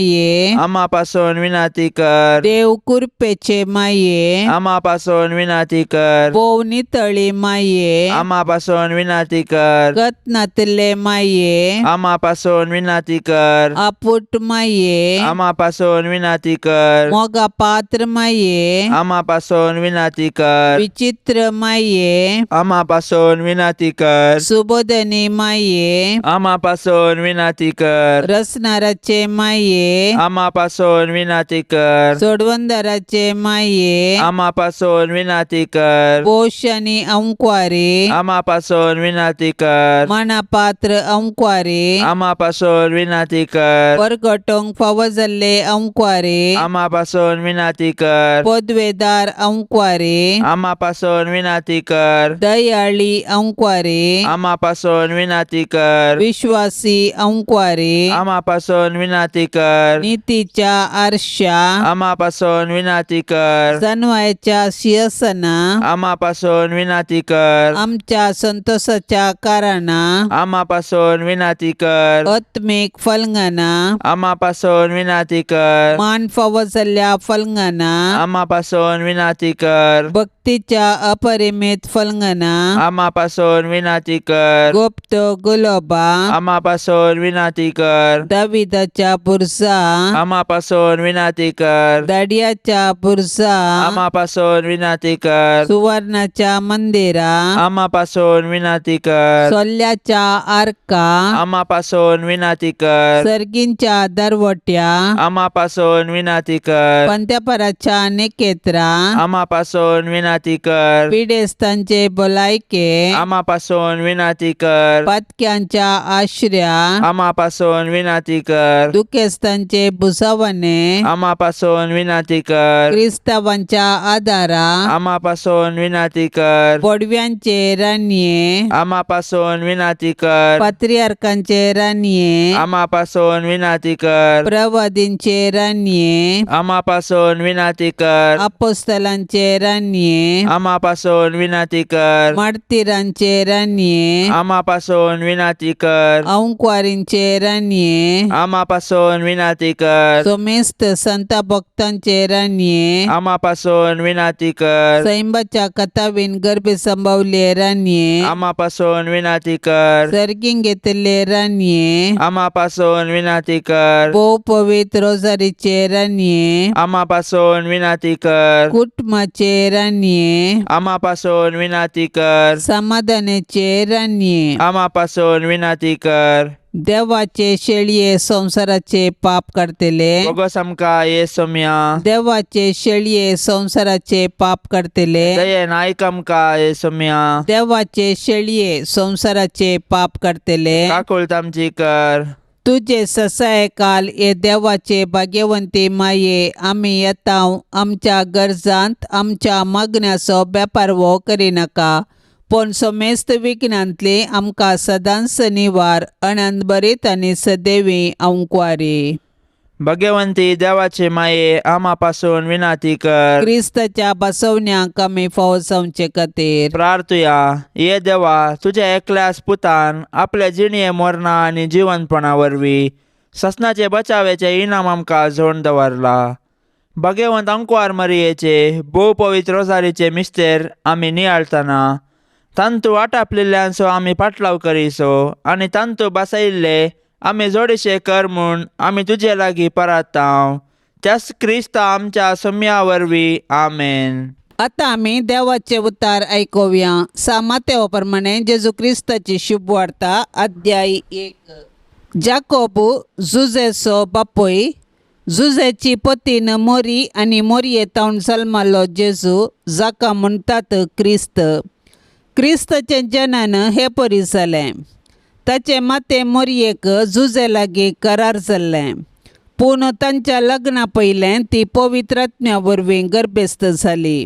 आमा पासून विनाती कर. देव कृपेचे माये. आमा पासून विनाती कर. भोव नितळी माये. आमा पासून विनाती कर. गत नातिल्ले माये. आमा पासून विनाती कर. आपुट माये. आमा पासून विनाती कर. मोगा पात्र माये. आमा पासून विनाती कर. विचित्र माये. आमा पासून विनाती कर. सुबोधनी माये. आमा पासून विनाती कर. रसनाराचे माये. आमा पासून विनाती कर. सोडवंदराचे माये. आमा पासून विनाती कर. पोश आनी अंकवारी. आमा पासून विनाती कर. मानापात्र अंकवारी. आमा पासून विनाती कर. परगटोंक फावो जाल्ले अंकवारी. आमा पासून विनाती कर. पदवेदार अंकवारी. आमा पासून विनाती कर. दयाळी अंकवारी. आमा पासून विनाती कर. विश्वासी अंकवारी. आमा पासून विनाती कर. नितीच्या आरशा. आमा पासून विनाती कर. सनवायच्या शियसना. आमा पासून विनाती कर. आमच्या संतोषाच्या कारणा. आमा पासून विनाती कर. आत्मीक फलंगना. आमा पासून विनाती कर. मान फावो जाल्ल्या फलंगना. आमा पासून विनाती कर. भक्तीच्या अपरिमित फलंगना. आमा पासून विनाती कर. गुप्त गुलोबा. आमा पासून विनाती कर. दाविदाच्या बुरसा. आमा पासून विनाती कर. दाडियाच्या बुरसा. आमा पासून विनाती कर. सुवर्णाच्या मंदिरा. आमा पासून विनाती कर. सोल्ल्याच्या आर्का. आमा पासून विनाती कर. सर्गींच्या दरवट्या. आमा पासून विनाती कर. पंत्यापराच्या निकेत्रा. आमा पासून विनाती कर. पिडेस्तांचे भलायके. आमा पासून विनाती कर. पातक्यांच्या आश्र्या. आमा पासून विनाती कर. दुखेस्तांचे भुसावणे. आमा पासून विनाती कर. क्रिस्तावांच्या आदारा. आमा पासून विनाती कर. पडव्यांचे रानये. आमा पासून विनाती कर. पात्रियार्कांचे रानये. आमा पासून विनाती कर. प्रवादींचे रानये. आमा पासून विनाती कर. अपोस्तलांचे रानये. आमा पासून विनाती कर. मार्तीरांचे रानये. आमा पासून विनाती कर. अंकवारींचे रानये. आमा पासून विनाती कर. सोमेस्त संत भक्तांचे रानये. आमा पासून विनाती कर. सैंबाच्या कथावीन गर्भे संभवले रानये. आमा पासून विनाती कर. सर्गीं घेतिल्ले रानये. आमा पासून विनाती कर. भोव पवित्र रोजारीचे रानये. आमा पासून विनाती कर. कुटुंबाचे रानये. आमा पासून विनाती कर. समाधानाचे रानये. आमा पासून विनाती कर. देवाचे शेळये संवसाराचे पाप काडतले. बोगस आमकां ये सोम्या. देवाचे शेळये संवसाराचे पाप काडतले. दयेन आयक आमकां ये सोम्या. देवाचे शेळये संवसाराचे पाप काडतले. काकुळतामची कर. तुजे ससाय काल हे देवाचे भाग्यवंती माये आमी येता आमच्या गरजांत आमच्या मागण्याचो बेपारवो करिनाका पूण समेस्त विघ्नांतली आमकां सदांच निवार अनंतभरीत आनी सदैवी अंकवारी. भगवंती देवाचे माये आमा पासून विनाती कर. क्रिस्ताच्या बसवण्याक आमी फावो जावचे खातीर. प्रार्थुया. ये देवा, तुझ्या एकल्याच पुतान आपल्या जिणये मरणा आनी जिवनपणा वरवीं ससनाचे बचावेचे इनाम आमकां जोड दवरला. भगवंत अंकवार मरियेचे भोव पवित्र रोजारीचे मिस्तेर आमी नियाळतना तांतू आटापलेल्यांचो आमी पाटलाव करीसो आनी तांतू बसयल्ले आमी जोडीशे कर म्हूण आमी तुजे लागीं परातांव त्याच क्रिस्ता आमच्या सम्या वरवीं आमेन. आतां आमी देवाचे उतार आयकुया. सा मातेव प्रमाणे जेजू क्रिस्ताची शुभवार्ता अध्याय 1. जाकोब जुजेचो बापूय, जुजेची पतीन मोरी आनी मोरये तावन जल्मालो जेजू, जाका म्हणटात क्रिस्त. क्रिस्ताचें जनन हे परी जालें. ताचें माते मोरयेक जुजे लागीं करार जाल्लें, पूण तांच्या लग्ना पयलें ती पवित्र आत्म्या वरवीं गर्भेस्त जाली.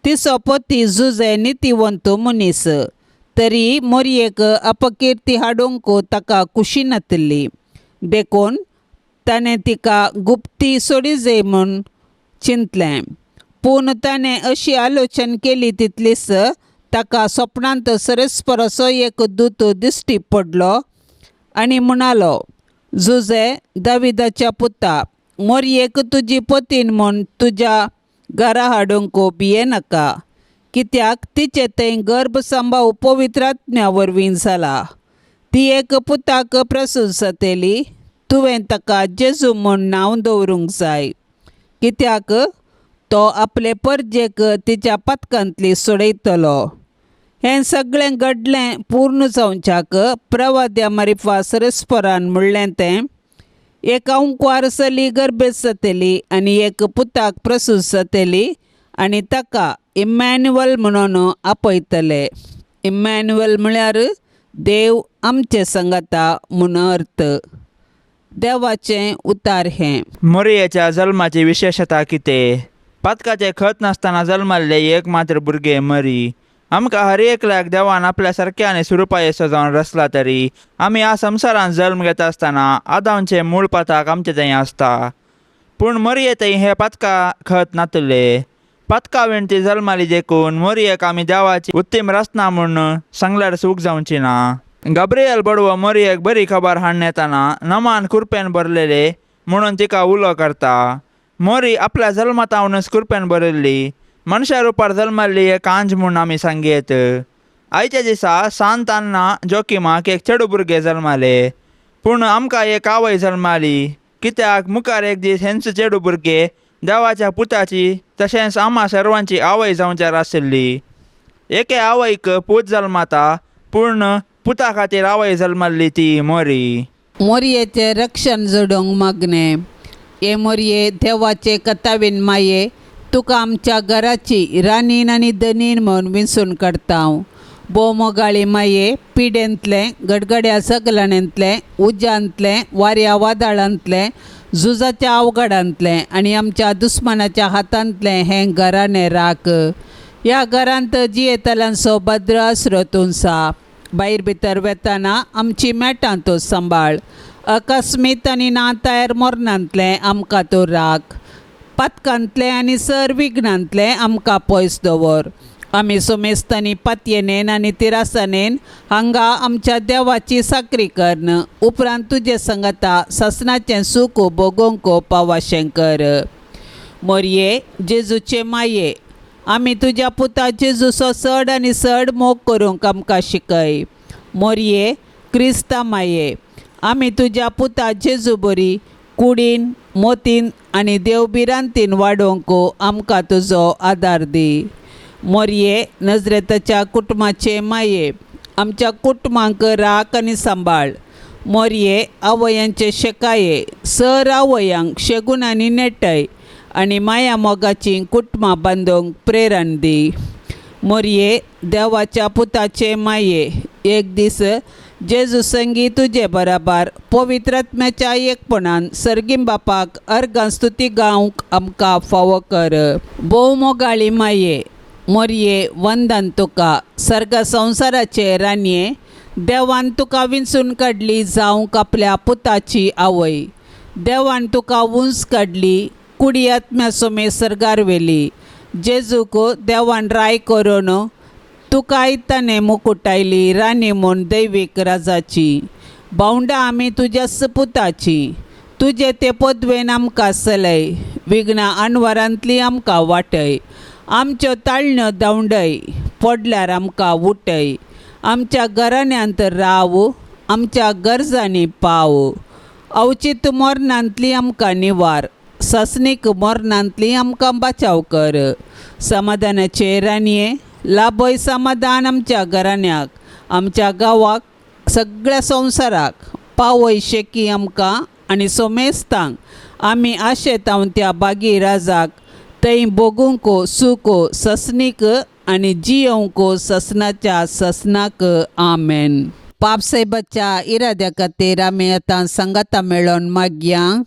तिचो पती जुजे नितीवंत मनीस, तरी मोरयेक अपकिर्ती हाडूंक ताका खुशी नातिल्ली, देखून ताणें तिका गुप्ती सोडी जाय म्हूण चिंतलें. पूण ताणें अशी आलोचन केली तितलीच ताका सपनांत सरस्पराचो एक दूत दिश्टी पडलो आनी म्हणालो, जुजे दाविदाच्या पुता, मोरयेक तुजी पतीन म्हूण तुज्या घरा हाडूंक भियेनाका, कित्याक तिचे थंय गर्भ सांबाव पवित्र आत्म्या वरवीं जाला. ती एक पुताक प्रसूत जातली, तुवें ताका जेजू म्हूण नांव दवरूंक जाय, कित्याक तो आपले परजेक तिच्या पातकांतली सोडयतलो. हें सगळें घडलें पूर्ण जावच्याक प्रवाद्या मारिफा सरस्परान म्हणलें तें, एक अंकवार चली गर्भेस्त जातली आनी एक पुताक प्रसूत जातली आनी ताका इमॅन्युअल म्हणून आपयतले. इमॅन्युअल म्हळ्यार देव आमचे संगता म्हूण अर्थ. देवाचें उतार हें. मोरयेच्या जल्माची विशेशता कितें? पातकाचें खत नासतना जल्माल्लें एक मात्र भुरगें मरी. आमकां हर एकल्याक देवान आपल्या सारक्या आनी सुरुपायेचो जावन रचला, तरी आमी ह्या संवसारांत जल्म घेता आसतना आदामचें मूळ पाताक आमचे थंय आसता. पूण मोरये थंय हें पातका खत नातलें. पातका विण ती जल्माली देखून मोरयेक आमी देवाची उत्तीम रचना म्हूण सांगल्यार चूक जावची ना. गाब्रियल बडवो मोरयेक बरी खबर हाडून येताना नमान कुरपेन भरलेले म्हणून तिका उलो करता. मोरी आपल्या जल्मातावनच कुरपेन भरिल्ली मनशा रुपार जल्माल्ली एक आंज म्हूण आमी सांगयेत. आयच्या दिसा सांत अन्ना जोकिमाक एक चेडू भुरगें जल्मालें, पूण आमकां एक आवय जल्माली, कित्याक मुखार एक दीस हेंच चेडू भुरगें देवाच्या पुताची तशेंच आमा सर्वांची आवय जावच्यार आशिल्ली. एके आवयक पूत जल्माता, पूण पुता खातीर आवय जल्माल्ली ती मोरी. मोरयेचें रक्षण जोडूंक मागणें. हे मोरये देवाचे कथावीन माये, तुका आमच्या घराची रानीन आनी धनीन म्हूण विंचून काडटा. भोव मोगाळी माये, पिडेंतलें, गडगड्या सगलाणेंतलें, उज्यांतलें, वाऱ्या वादळांतलें, झुजाच्या अवघडांतलें आनी आमच्या दुस्मानाच्या हातांतलें हें घराणें राख. ह्या घरांत जियेतल्यांचो भद्र आसरो तुमचा. भायर भितर वेताना आमची मेटां तूं सांबाळ. अकस्मीत आनी ना तयार मरणांतलें आमकां तूं राख. पातकांतलें आनी सर विघ्नांतलें आमकां पयस दवर. आमी सुमेस्तांनी पातयेनेन आनी तिरासनेन हांगा आमच्या देवाची साकरी करन उपरांत तुजे संगता सासणाचें सूख भोगोवंक पावाशें कर. मोरये जेजूचे माये, आमी तुज्या पुता जेजूचो चड आनी चड मोग करूंक आमकां शिकय. मोरये क्रिस्ता माये, आमी तुज्या पुता जेजू बरी कुडीन मोतीन आनी देवभिरांतीन वाडोवंक आमकां तुजो आदार दी. मोरये नजरेताच्या कुटुंबाचे माये, आमच्या कुटुंबांक राख आनी सांबाळ. मोरये आवयांचे शेकाये, सर आवयांक शेगून आनी नेटय आनी माया मोगाची कुटुंबां बांदूंक प्रेरण दी. मोरये देवाच्या पुताचे माये, एक दीस जेजू संगी तुजे बराबर पवित्र आत्म्याच्या एकपणान सर्गीं बापाक अर्गां स्तुती गावंक आमकां फावो कर. भोव मोगाळी माये, मोरये वंदन तुका, सर्ग संवसाराचे रानये, देवान तुका विंचून काडली जावंक आपल्या पुताची आवय. देवान तुका उंच काडली, कुडी आत्म्या सोमे सर्गार व्हेली. जेजूक देवान राय करून तुकाय ताणें मुकुटायली राणी म्हूण दैवीक राजाची. भावंडां आमी तुज्या पुताची, तुजे ते पदवेन आमकां चलय, विघ्नां अनवरांतली आमकां वाटय, आमच्यो ताळण्यो धांवडय, पडल्यार आमकां उठय, आमच्या घराण्यांत राव आमच्या गरजांनी पाव. अवचीत मरणांतली आमकां निवार, ससनीक मरणांतली आमकां बचाव कर. समाधानाचे राणये, लाभय समाधान आमच्या घराण्याक, आमच्या गांवाक, सगळ्या संवसाराक. पावय शेकी आमकां आनी सोमेस्तांक आमी आशेतांव त्या बागी राजाक थंय भोगूंक सूख ससनीक आनी जियोवंक ससनाच्या ससनाक. आमेन. पापसाहेबाच्या इराद्या खातीर आमी आतां सांगाता मेळोन मागया.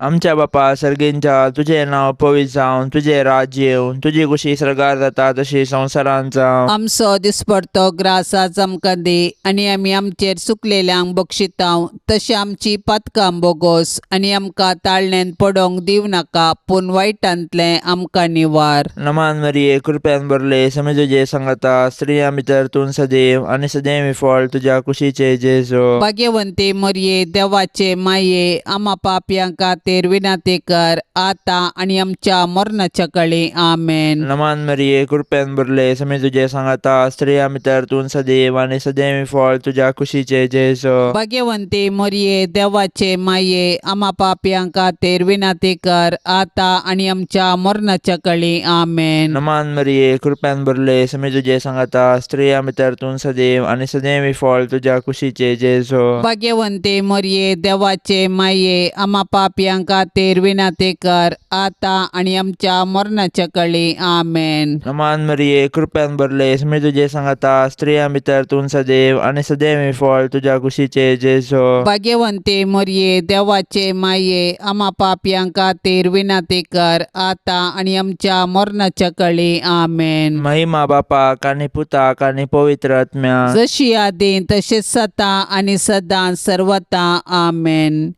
आमच्या बापा सर्गींच्या, तुजें नांव पवित्र जावं, तुजें राज्य येवं, तुजी कुशी सर्गार जाता तशी संवसारांत जावं. आमचो दिसपडतो ग्रास आज आमकां दी आनी आमी आमचेर चुकलेल्यांक बक्षितांव तशें आमची पातकां बोगोस आनी आमकां ताळण्यांत पडोंक दिवं नाका पूण वायटांतलें आमकां निवार. नमान मरिये, कृपेन भरले, समे तुजे सांगाता, स्त्रियां भितर तूं सदैव आनी सदैव फळ तुज्या कुशीचे जेजू. भाग्यवंती मरये, देवाचे माये, आमा पापयां खातीर विनंती कर आतां आनी आमच्या मरणाच्या कळी. आमेन. नमान मरिये, कृपेन भरले, समे तुजे सांगाता, स्त्रियां भितर तूं सदैव आनी सदैव फळ तुज्या कुशीचे जेजू. भाग्यवंती मरये, देवाचे माये, आमा पापयां खातीर विनंती कर आतां आनी आमच्या मरणाच्या कळी. आमेन. नमान मरिये, कृपेन भरले, समे तुजे सांगाता, स्त्रियां भितर तूं सदैव आनी सदैव फळ तुज्या कुशीचे जेजू. भाग्यवंती मरये, देवाचे माये, आमा पापयां खातीर विनंती कर आतां आनी आमच्या मरणाच्या कळी. आमेन. नमान मरिये, कृपेन भरले, समे तुजे सांगाता, स्त्रियां भितर तूं सदैव आनी सदैव फळ तुज्या कुशीचे जेजू. भाग्यवंती मरये, देवाचे माये, आमा पापयां खातीर विनंती कर आतां आनी आमच्या मरणाच्या कळी. आमेन. महिमा बापाक आनी पुताक आनी पवित्र आत्म्या, जशी आदी तशेंच सता आनी सदां सर्वता. आमेन.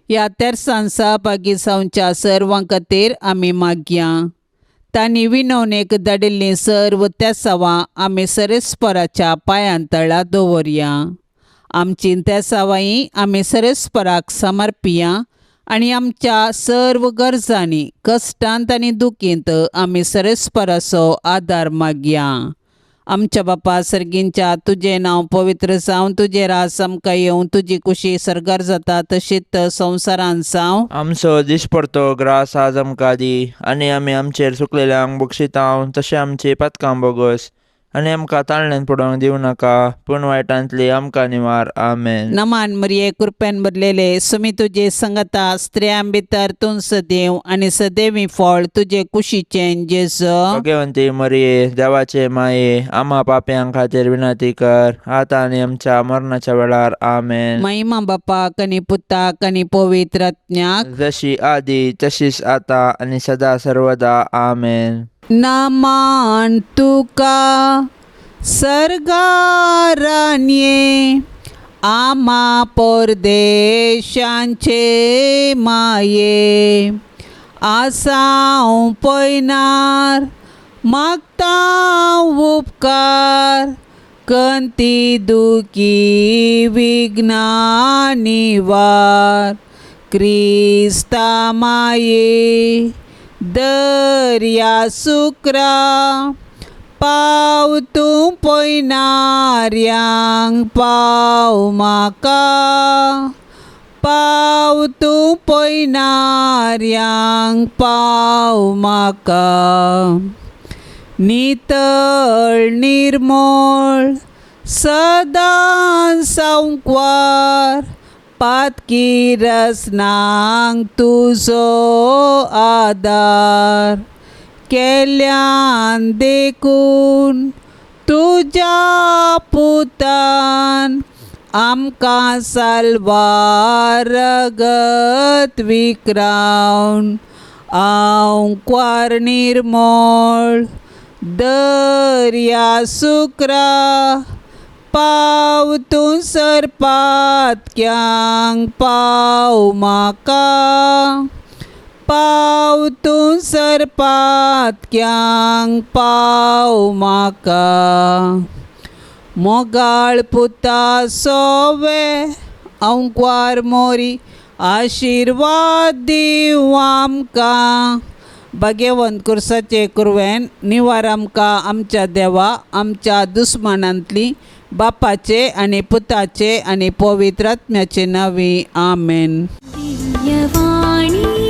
ह्या तेरसान सहभागी जावच्या सर्वां खातीर आमी मागया. तांणी विनवणेक धाडिल्लीं सर्व तेसावां आमी सरेस्पराच्या पांयां तळा दवरया. आमची तेसावांय आमी सरेस्पराक समर्पिया आनी आमच्या सर्व गरजांनी, कश्टांत आनी दुखींत आमी सरेस्पराचो आदार मागया. आमच्या बापा सर्गींच्या, तुजें नांव पवित्र जावं, तुजें राज आमकां येवं, तुजी कुशी सर्गार जाता तशीच संवसारांत जावं. आमचो दिसपडतो ग्रास आज आमकां दी आनी आमी आमचेर चुकलेल्यांक बक्षितांव तशें आमची पातकां बोगस आनी आमकां ताळण्यान पडोवंक दिवं नाका पूण वायटांतली आमकां निवार. आमेन. नमान मरिये, कृपेन भरलेले, सुमी तुजे संगता, स्त्रियां भितर तूं सदैव आनी सदैवी फळ तुजे कुशीचें जेजू. भाग्यवंती मरिये, देवाचे माये, आम्हा पापयां खातीर विनंती कर आतां आनी आमच्या मरणाच्या वेळार. आमेन. महिमा बापाक आनी पुताक आनी पवित्र आत्म्याक, जशी आदी तशीच आता आनी सदा सर्वदा. आमेन. नमान तुका सर्गारानये, आमा परदेशांचे माये, आसाव पयनार मागता उपकार, कंती दुखी विघ्ना निवार, क्रिस्ता माये दर्या सुक्रा, पाव तूं पयनाऱ्यांक पाव म्हाका, पाव तूं पयनाऱ्यांक पाव म्हाका. नितळ निर्मळ सदां संकवार, पातकी रसनांक तुजो आदार, केल्यान देखून तुज्या पुतान आमकां साल्वार रगत विक्रावन. आंकवार निर्मळ दर्या सुक्रा, पाव तूं सरपातक्यांक पाव म्हाका, पाव तूं सरपातक्यांक पाव म्हाका. मोगाळ पुता सोवे अंकवार मोरी, आशिर्वाद दिवं आमकां. भाग्यवंत कुर्साचे कुरवेन निवार आमकां आमच्या देवा, आमच्या दुस्मानांतली बापाचे आनी पुताचे आनी पवित्र आत्म्याचे नांवी आमेन. दिव्यवाणी.